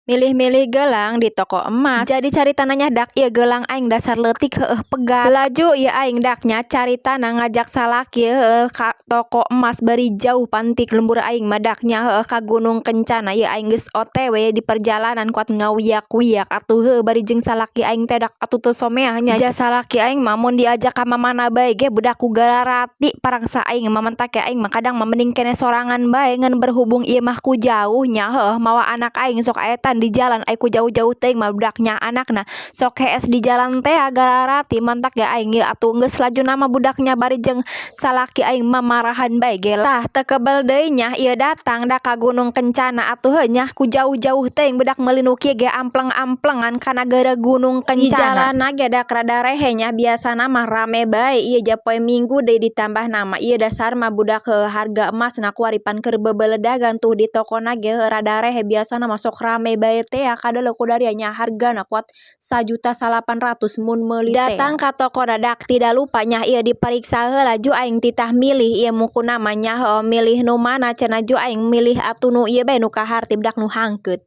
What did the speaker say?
Milih-milih gelang di toko emas. Jadi caritana nya dak, ieu gelang aing dasar leutik, heueuh, pegat. Laju ieu aing dak nya caritana ngajak salaki, heueuh, ka toko emas bari jauh pan ti lembur aing mah dak nya, heueuh, ka Gunung Kencana. Ieu aing geus OTW di perjalanan kuat ngawiak-wiak atuh, heueuh, bari jeung salaki aing teh dak atuh teu someah nya. Ja salaki aing mah mun diajak ka mamana bae ge budak ku gararati parangsa aing mah. Matak ge aing mah kadang mah mending keneh sorangan bae, ngan berhubung ieu mah ku jauh nya, heueuh, mawa anak aing sok aetan di jalan, ai ku jauh-jauh teuing mah budak nya anakna sok hees di jalan teh gararati. Mantak ge aing ieu atuh geus lajuna mah budaknya bari jeung salaki aing mamarahan bae ge. Tah, teu kebel deui nya ieu datang da ka Gunung Kencana atuh, heuh nya, ku jauh-jauh teuing budak meuli nu kieu ge ampleng-amplengan kana gara Gunung Kencana. Di jalanna ge dak rada rehe nya, biasana mah rame bae ieu ja poe Minggu deui ditambahna mah ieu dasar mah budak harga emasna kuari pan keur bebeledagan tuh di tokona ge rada rehe, biasana mah sok rame bae teh. Kadeuleu ku daria nya hargana kuat 1.800.000 mun meuli teh. Datang ka tokona dak tidak lupa nya ieu diperiksa heula. Ju aing titah milih ieu mukuna mah nya, heueuh, milih nu mana cenah. Ju aing milih atuh nu ieu bae, nu kaharti budak nu hangkeut.